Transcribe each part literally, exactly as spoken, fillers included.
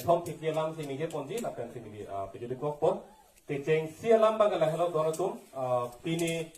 Tong thipli alam si ningje ponji lapen si ningje, ah, pidiri kokpo. Kechengsi alam abang lahelo don atum, ah, pini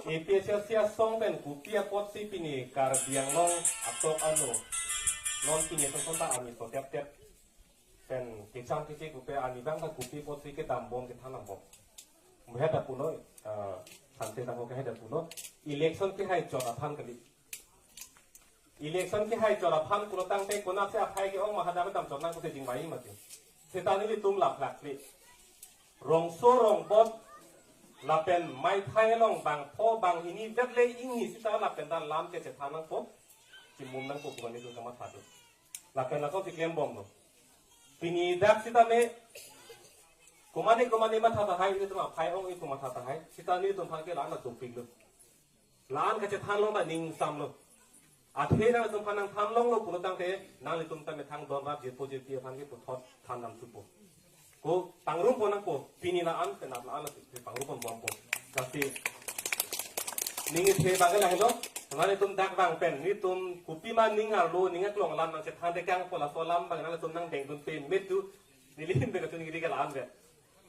A P H L C asong pen kopi apotsi pini Karbi Anglong atok ano. Non pini asong ta arni so tep tep pen kecham keche kopi arni abang ta kopi apotsi kedam bom kethan bom. Muhe ta puno, ah, sante ta ko ke ta puno. Election kehai chot aphan kali. Election kehai chot aphan pulo tangte konatsi aphai ke-ong ma hadak dam chot nang kote jingbai mati. Seta nelitum laplak kli. Rongso rongbot lapen maithai along bangpho banghini vetle ingni seta lapen ta lam kechethan nangpo. Chimum nangpo pulo nelitum kamatha do. Lapen laso si klem bomlo. Pini dak seta me komane komane matha tahai, ilitum aphai ong itum matha tahai. Seta nelitum aphan ke la-an dopiklo. La-an kachethan long ta ning samlo. Athe nangtum aphan nangthan longlo pulo tangte nanglitum ta methang don rat jirpo jirpi aphan ke puthot than dam thupo. Ko pangrum pon nangpo, pini la-an penap la-an la pangrum pon bompo. Lasi ning ithe abang lahelo. Nanglitum dak abang pen nelitum kopi ma ning arlo ning aklong alam nangchethan tekangpo, laso alam abang nanglitum nangdengdun pame tu neli hin pen kachun giri ke la-an be.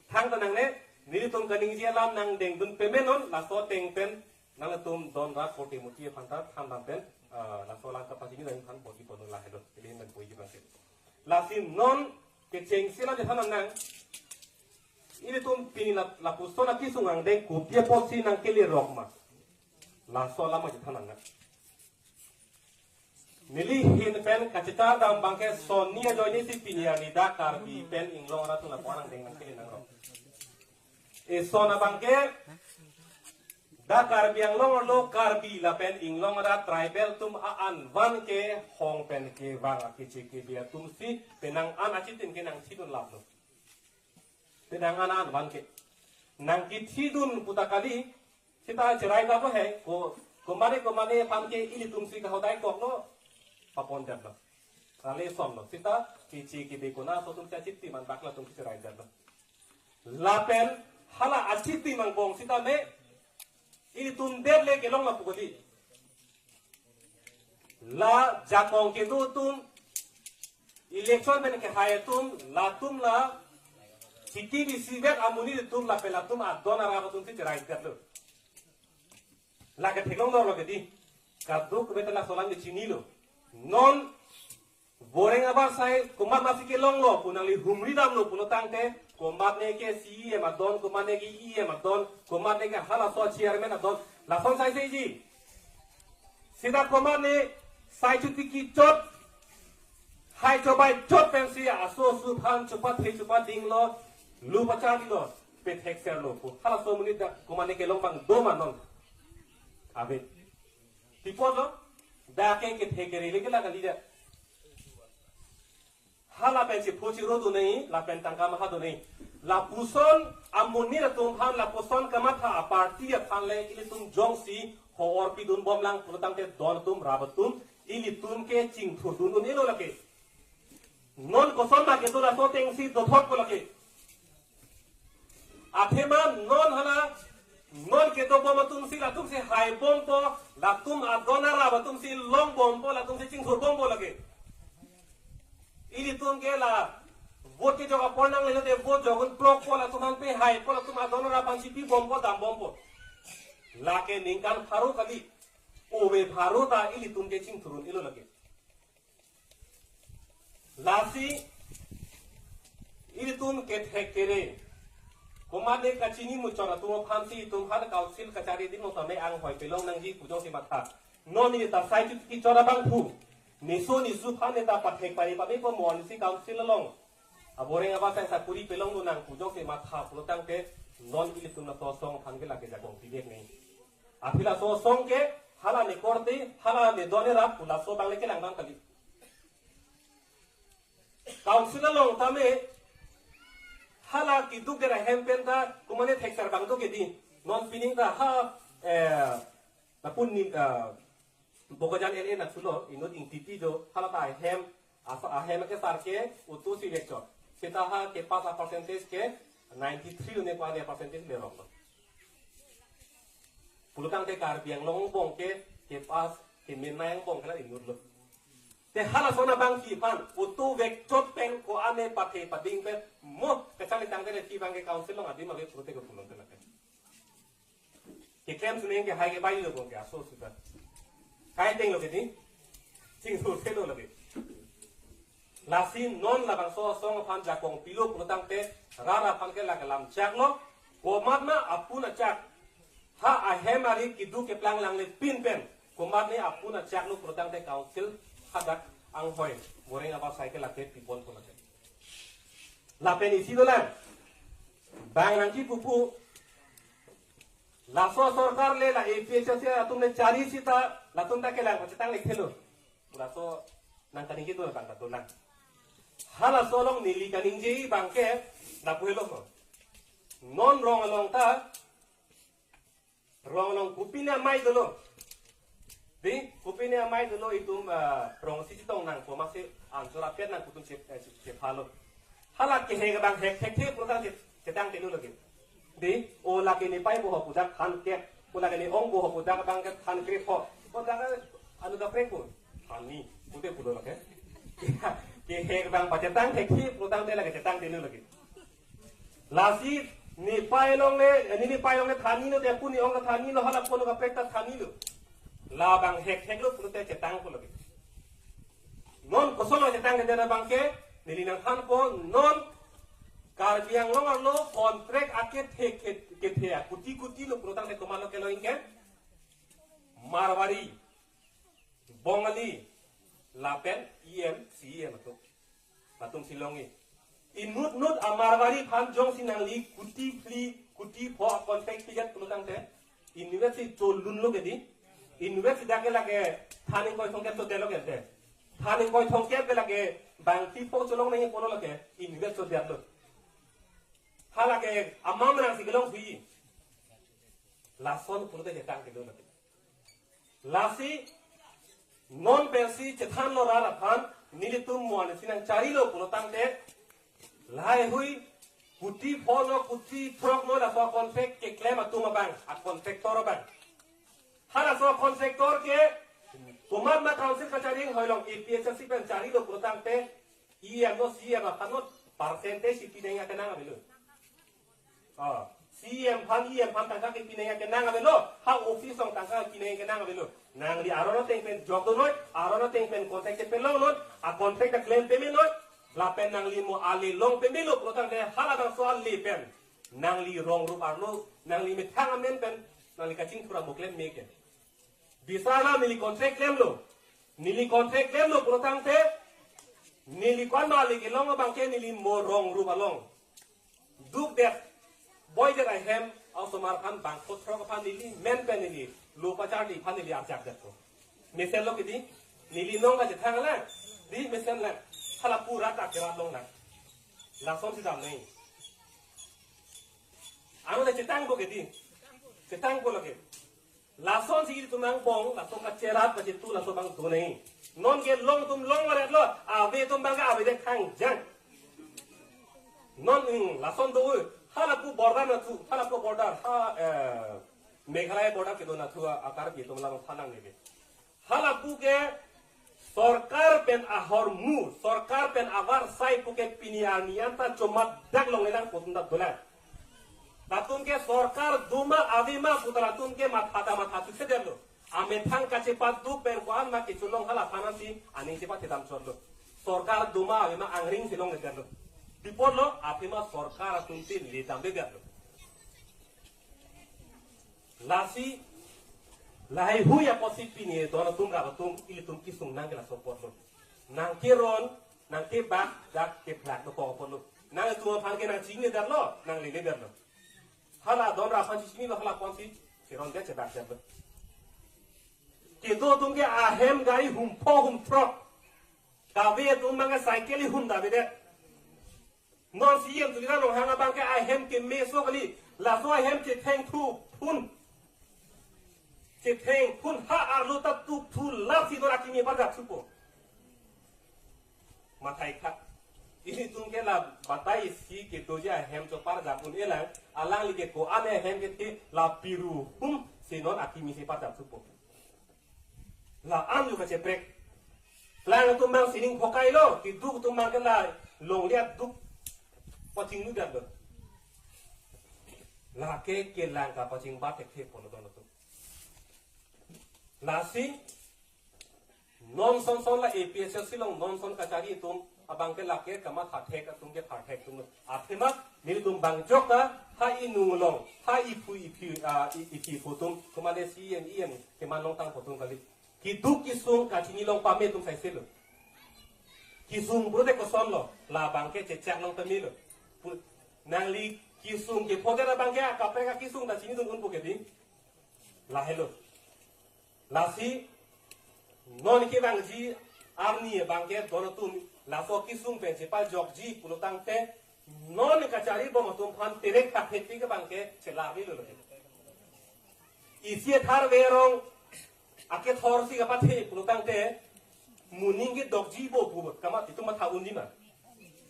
Thangta nangne, nelitum kaningje alam nangdengdun pame non, laso ateng pen nanglitum don rat korte muti aphan ta than dam pen, ah, laso alam kapachini nangphan boti ponlo lahelo. Neli hin pen puji bangke. Lasi non kechengsi alam chethan nang. Ilitum pini la, lapuson akisung angdeng kopi apotsi nangkele rok ma. Laso alam chethan nang. Neli hin pen kachechar dam abangke sonni ajoine si pini arni dak Karbi pen inglong arat atum lapu-an angdeng nangkele nangrok. Eson abangke dak Karbi Anglong arlo Karbi lapen inglong arat tribal atum a-an van kehong pen kevang akeche kebe atum si penang an achitim ke nangthidun laplo. Penang an an van ke nangkithidun puta kali, seta cherai dabo he, ko, komane komane aphan ke ilitum si kahodai koklo, papon detlo. Rale somlo, seta keche kebe konat aso atum si achitim an bak latum si cherai detlo. Lapen hala achitim angbong seta me, ilitum det le kelong lapu kali. La jakong kedo atum, election pen kehai atum, latum la chiti bisi vek amonit atum lapen latum adon arap atum si cherai detlo. La ketheklong dor lo kedi. Kaduk beta laso alam kechinilo. Non Boreng abar sai komat masi kelonglo pu nangli humri damlo pulo tangte, komatne ke C E M adon, komatne ke E M adon, komatne ke halaso chairman adon, lason sai seji. Seta komatne sai chotiki chot, hai chobai chot pensi aso asu aphan chopathe chopadinglo, lu pacharlilo, pethekserlo pu. Halaso amonit dak komatne kelong abang do ma non? Ave. Tipotlo, dak ke kethe kere le ke la kali dak. Hala pen chepho chiro do nai, lapen tangka maha do nai. Lapuson amonit atum aphan, lapuson kamatha aparty aphan le ilitum jongsi ho-or pidun bomlang pulo tangte don atum, rap atum, ilitum ke chingthurdun un-elo lake. Non koson ma kedo laso atengsi dothotpo lake. Athema non hala, non kedo bom atum si latum si hai bompo, latum adon arap atum si long bompo, latum si chingthur bompo lake. Ilitum ke la vote kejok apor nanglelote vote jok un plokpo, latum aphan pehaipo, latum adon arap aphan si pi bompo, dam bompo. Lake ningkan pharo kali, ove pharo ta ilitum ke chingthur un-elo lake. Lasi ilitum kethek kere, komatne kachini muchot atum aphan si itum aphan council kachari adim along tame anghoi pelong nangji pu jongsi matha. Non neta sai chotiki chot abangphu, niso nisu aphan neta pathek pari pamepo, mo ansi council along aboreng abar sai sakuri pelong do nang pu jongsi matha pulo tangte, non ilitum laso asong aphan ke lake jakong pivek nai. Aphi laso asong ke hala ne korte, hala ne don ne rap pu laso abang le kelang abang kali. Council along tame hala keduk det ahem pen ta komatne thekser abang do kedi. Non pining ta ha, eh, lapu ni, eh, Bokajan L A nangthulo, inut Ingtipi do, hala ta ahem, asa ahem ke sar ke utu si lecture. Seta ha kepass a-percentage ke ninety-three lo ne, ko-an a-percentage le roklo. Pulo tangte Karbi Anglong angbong ke, kepass, kemenei angbong ke la inutlo. Te halason abangsi aphan, auto vekchot pen ko-an ne pathe pading pen, mo kacharli tangte le si abangke council along adim ave pulote ke pulote lake. Keklem suning ke hai ke bai lo bong ke aso sudah. Kai teng lo ke di. Sing sur thelo lake. Lasi non labangso asong aphan jakong pilo pulotangte rat aphan ke lake lam chak lo. Komat ma apun achak. Ha ahem ari kedo keplang langle pin pen. Komat ne apun achak lo pulotangte council hadak anghoi. Goreng apa cycle lake pipon pulotangte. Lapen isi dolang. Bang nangji pupu. Laso sorkar le la A P H L C atum le chari sita latum ta kelang pachetang le khelo. Laso nang kaningje do bang ta dolang. Halaso along neli kaningje abangke lapu helo ko. Non rong along ta rong along kopine amei dolo. Di, kopine amei dolo itum, ah, rong si chetong nang ko masi ansor apet nang kutum che, eh, che, chephalo. Hala kehek abang hek thekthe pulotang che, chetang tenu lake. Di, o lake ne pai bo ho pudak than kep. O lake ne ong bo ho pudak abangke than krep ho. O dak anu kaprek ko. Than ni, pute pulo lake. Kehek abang pachetang thekthe pulotangte lake chetang tenu lake. Lasi ne pai along le, ne ne pai along le than ni lo, te pu ne ong ta than ni lo, hala pu no kaprek ta than ni lo. Labang hek hek lo pulote chetang pulo ke. Non koson lo chetang ke dana abangke, neli nangthanpo, non Karbi Anglong arlo contract akethe kethe, kethe a kuti kuti lo pulotangte komat lo kelo ingke. Marwari, Bongali, lapen E M, C E M atum. Latum si longji. Inut nut amarwari aphan jongsi nangli kuti phli, kuti pho contract piget pulotangte. Inut si cholun lo ke di. Inut si dak ke lake than ingkoi thomkep so delo ke te. Than ingkoi thomkep ke lake bangti pho cholong nangji pulo lake. Inut so delo. Halake amam rang si kelong si. Lason pulote chetang kedo lake. Lasi non pensi chethan lo rat aphan, nelitum mo ansi nangcharilo pulotangte, lahai hui kuti pho no kuti throk no laso contract keklem atum abang, a contractor abang. Halaso contractor ke komat ma council kachari anghoi along A P H L C pen charilo pulotangte, E M no C E M aphan no percentage si pinangji akenang avelo. Oh, C E M aphan, E M aphan tangka kepinangji akenang avelo, ha office along tangka pinangji akenang avelo. Nangli aron ateng pen jok do noi, aron ateng pen contract pen long noi, a contract ta klem peme noi, lapen nangli mo ale long peme lo pulotangte halabangso ale pen. Nangli rong rup arlo, nangli methang amen pen, nangli kachingthur amo klem me ke. Bisar na neli contract klemlo. Neli contract klemlo pulotangte. Neli ko-an ma le kelong abangke neli mo rong rup along. Dukdet. Boidet ahem, osomar aphan bangkethok aphan neli men pen neli. Lo pacharli aphan neli arjak detpo. Mesen lo ke di. Neli nong kachethang lang. Di mesen lang. Hala pura ta kerat long lang. Lason si dam nai. Ano le chetangpo ke di. Chetangpo lake. Lasonsi ilitum angbong, laso kacherat kachetu laso abang do nai. Non ke long atum long varet lo, ave atum abangke avedet khangjang. Non, hmm, lason do, hala pu border nathu, hala pu border, ha, eh, Meghalaya border kedo nathu a, a Karbi atum labang thanang neke. Hala pu ke sorkar pen ahormu, sorkar pen avarsai pu ke pini arni anta chomat dak longlelang pu atum ta dolang. Latum ke sorkar doma avema pu ta latum ke matha ta matha chuksedetlo. Amethang kachepaduk pen ko-an ma kecholong hala aphan ansi aning chepathedam chotlo. Sorkar doma avema angring si longledetlo. Pi apotlo, athema sorkar atum tin ledamledetlo. Lasi lahai hui apotsi pini don atum rat atum ilitum kesung nang ke laso apotlo. Nangkeron, nangkebak, dak keplak dokok apotlo. Nangtum aphan ke nangchinine detlo, nanglele detlo. Hala don rat aphan chinilo, hala apotsi kerondet chebakdetlo. Kedo atum ke ahem gari hum pho hum throk. Kave atum abangke cycle hum davedet. Non C E M Tuliram Ronghang abangke ahem kemeso kali. Laso ahem chethengthu phun. Chetheng phun ha arlo ta tukthu lasi non akimi parjap supo. Mathai kha. Ilitum ke la batai isi kedoji ahem cho parjap un-elang. Alangli ke ko-an ahem kethe la piru hum si non akimi si parjap supo. La-an yo kacheprek. Klang atum abang sining phokailo, keduk atum abang ke la longle aduk pachinglu damlo. Lake kelang kapachingba thekthe pon don atum. Lasi non son son la A P H L C along non son kachari atum abang ke lake kamatha thek atum ke pharthek atum. Athema nelitum bang jok ta ha inung along, ha iphu iphi, ah, i- iphi phutum, komane C E M, E M keman longtang phutum kali. Keduk kesung kachini along pame atum saiselo. Kesung pulote kosonlo, labang ke chechak along pamelo. Pu- nangli kesung kephodet abang ke akaprek akesung ta chinidun un pu ke ding. Lahelo. Lasi non kevangji arni abang ke don atum laso kesung pen chepajokji pulotangte non kachari bom atum aphan terek thakthek abang ke chelarni lo. Isi Tharve arong akethor si kapathe pulotangte moning kedokji bo pu kamat itum matha unji ma.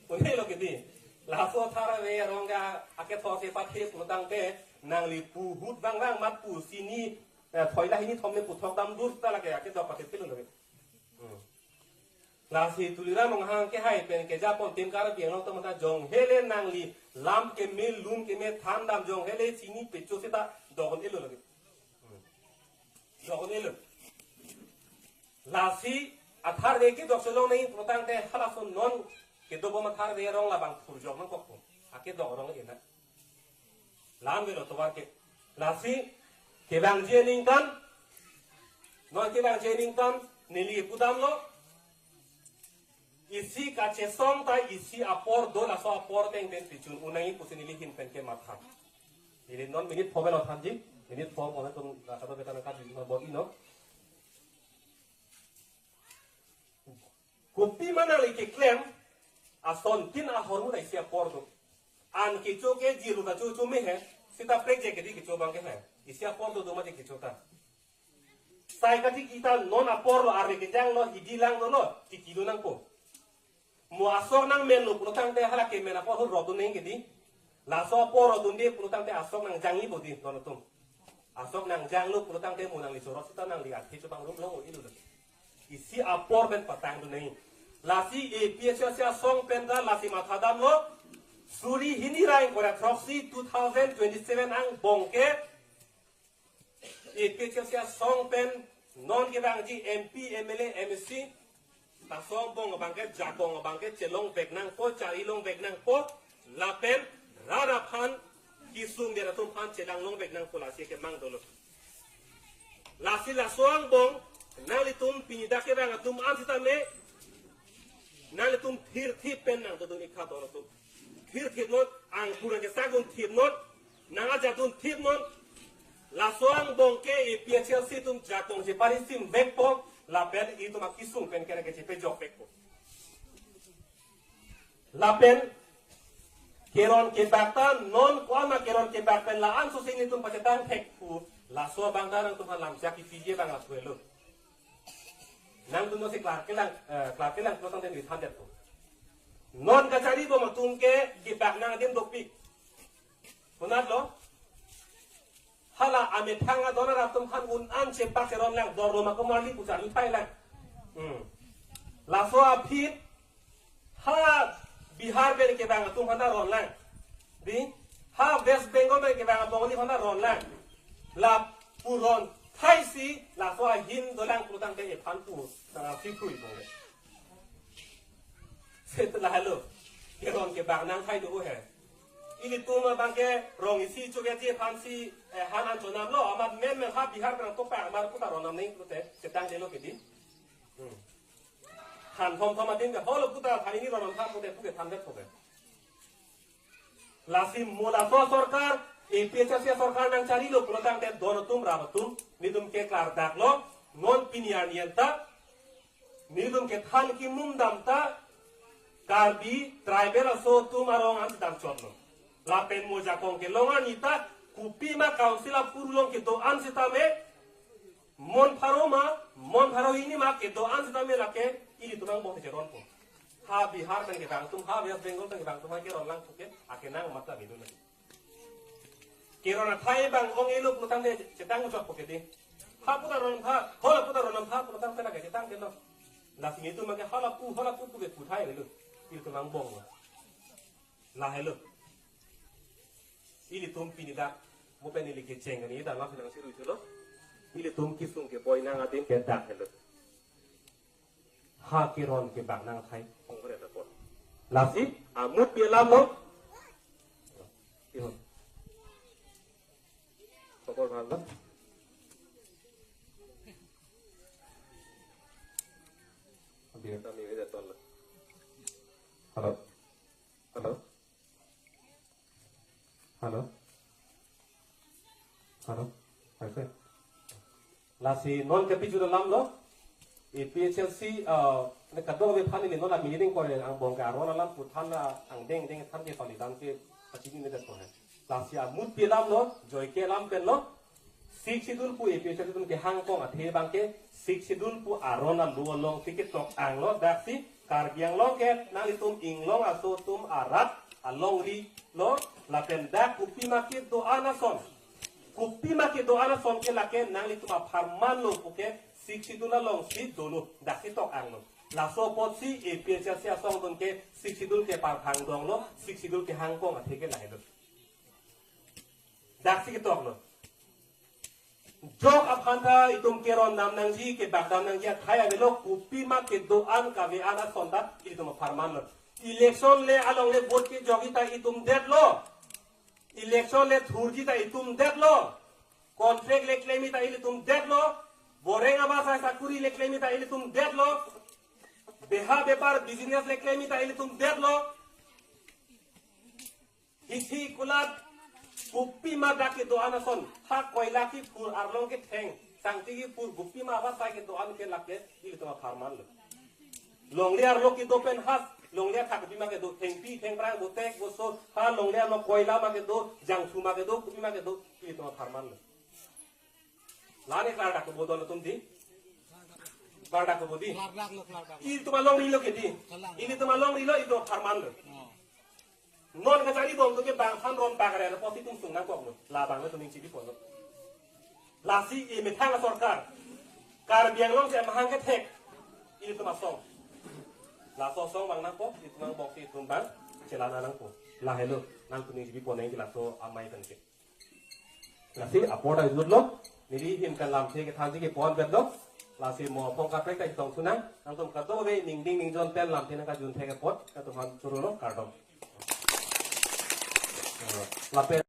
Un'elo kedi. Laso Tharve arong ke akethor si pathe pulotangte nangli pu hut vang vang mat pu sini, eh, thoila hini thom ne puthok dam dur ta lake akedok pathepilo lake. Hmm. Lasi Tuliram Ronghang kehai pen kejapon Team Karbi Anglong atum ta jong hele nangli lam keme lun keme than dam jong hele chini pecho seta dokon-elo lake. Hmm. Dokon-elo. Lasi a-Tharve kedok chelong nangji pulotangte halaso non kedo bom a-Tharve arong labang phurjok nangkokpo. Akedok arong ena. Lam velo tovar ke. Lasi kevangji aningkan. Non kevangji aningkan neli pudamlo. Isi kachesong ta isi apor do, laso apor teng pen pichun un nangji pusi neli ahin pen kematha. Neli non minute pho velo thanji. Minute pho mo na tum kata beta na kadi ma bot ino. Kopima nangli keklem, asontin ahormu ta isi apor do. An kecho ke jiru ta cho cho me he, seta prek je kedi kecho abang ke he. Isi apor do do ma je kecho ta. Sai kati kita non apor lo, arve kejang lo, hidi lang lo, lo, tikilo nangpo. Mo asok nangmenlo pulotangte hala kemen apor ahut rot dun nangji kedi. Laso apor rot dunde pulotangte asok nangjangji bo di don atum. Asok nangjanglo pulotangte mo nangli chorot seta nangli athe chobang rum long-o-elo lake. Isi apor pen patang dun nangji. Lasi A P H L C asong pen ta lasi mathadamlo. Suri hini ra ingkoi ra throksi two thousand twenty-seven angbong ke A P H L C asong pen non kevangji M P, M L A, M A C, ta asong angbong abang ke jakong abang ke chelongvek nangpo, chari longvek nangpo, lapen rat aphan kesung der atum aphan chelang longvek nangpo, lasi kemang dolo. Lasi laso angbong nanglitum pini dak kevang atum an sitame nanglitum thirthip pen nangdodun ik tha don atum. Thirthip non, angkur angkesak dunthip non, nang ajat dunthip non. Laso angbong ke A P H L C atum jakong cheparisim vekpo, lapen itum akesung pen kena kechepejok vekpo. Lapen keron kebak ta non ko-an ma keron kebak pen la-an sose nelitum pachetang thek pu, laso abang ta nangtum aphan lamchak kipiji abang lapu helo. Nangtum no si klar kelang, eh, klar kelang pulotangte neli thandetpo. Non kachari bom atum ke kebak nang adim dopik. Konatlo? Hala amethang adon arat atum aphan un-an chepak cheron lang, dorlo ma komarli pu charli thai lang. Hmm. Laso aphi ha Bihar pen kevang atum aphan ta ron lang. Di, ha West Bengal pen kevang abong ni aphan ta ron lang. Lapu ron thaisi laso ahin dolang pulotangte ephan pu tangka si thui bong le. Seta lahelo. Keron kebak nang thai do he. Ilitum abang ke rong isi chok ya je aphan si, eh, han an chonamlo, amat men men ha Bihar pen tokpa amat puta ron nam nangji pulote chetangdelo kedi. Hmm. Than thom thom adim ke holo puta than ini ron nam than pulote puke than det puke. Lasi mo laso sorkar, A P H L C sorkar nangcharilo pulotangte don atum rap atum, nelitum ke klardaklo, non pini arni an ta, nelitum kethan kimum dam ta, Karbi tribal aso atum arong an dam chotlo. Lapen mo jakong kelong arni ta, kopima council apor along kedo-an sitame, mon pharo ma, mon pharo hini ma kedo-an sitame lake ilitum angbong cheronpo. Ha Bihar pen kevang atum, ha West Bengal pen kevang atum, ha keron lang puke, akenang mata bidu lagi. Keron athai abang ong-elo pulotangte chetang chotpo kedi. Ha puta ron ha, hol puta ron ha pulotangte lake chetangdelo. Lasi nelitum ke halapu, halapu pu ke kuthai lo. Ilitum angbong lo. Lahelo. Ilitum pini dak, mo pen ili kecheng kani dak nasi nangsi rui lo. Ilitum kesung keboi nang adim ke dak helo. Ha keron kebang nang thai ongkore ta pon. Lasi, amut pi alam lo. Ihon. Khobor bhal lo. Abhi kami veja ton lo. Hello. Hello. Hello. Hello. Aise. Lasi non ke piju alam lo. A P H L C, uh, ne kadokave aphan ili non a meeting kori angbong ke aron alam pu than la angdeng deng than ke pali dam ke pachini ne dak ko hai. Lasi amut pi alam lo, joike alam pen lo. Sixth Schedule pu A P H L C atum kehang kong athe abang ke Sixth Schedule pu aron alu along si ketok ang lo, daksi Karbi Anglong ke nanglitum inglong aso atum arat alongri lo, lapen dak kopima kedo-an ason. Kopima kedo-an ason ke lake nanglitum apharman lo puke Sixth Schedule along si dolo, daksi tok ang lo. Laso apotsi A P H L C asong atum ke Sixth Schedule ke parphang dong lo, Sixth Schedule kehang kong athe ke lahelo. Daksi ketok lo. Jok aphan ta itum keron dam nangji, kebak dam nangji akhai avelo, kopima kedo-an kave-an ason ta itum apharman lo. Election le along le vote kejokji ta itum det lo. Election le thurji ta itum det lo. Contract le claimji ta ilitum det lo. Boreng abasai sakuri le claimji ta ilitum det lo. Beha bepar business le claimji ta ilitum det lo. Hithi kulat, kopima dak kedo-an ason, ha koila kephur arlong ketheng, sangti kephur, kopima abasai kedo-an ke lake ilitum apharman lo. Longle arlo kedo pen ha, longle athak kopima kedo, thengpi, thengphrang, botek, boso, ha longle arlo koila ma kedo, jangthu ma kedo, kopima kedo, ilitum apharman lo. La ne klardak kebo don atum di. Klardak kebo di. Klardak lo, klardak lo. Ilitum alongri lo ke di. Kalang. Ilitum alongri lo, ilitum apharman lo. Oh. Non kachari bom atum ke bang aphan ron bang re, apotsi itum sung nangkok lo. Labang lo itum ning chibi pon lo. Lasi emethang asorkar Karbi Anglong si amahang kethek ilitum asong. Laso asong bang nangpo, ilitum angbong si itum bang chelana nangpo. Lahelo, nangtum ning chibi pon nang ke laso amei pen ke. Lasi apor ta jut lo, neli hin kan lamthe kethanji kepon bet lo. Lasi mo aphong kaprek ta chetong thu nang, nangtum kadokave ningding ningjon pen lamthe nangkajun thek apot, nangtum aphan choro lo, kardom. Lapen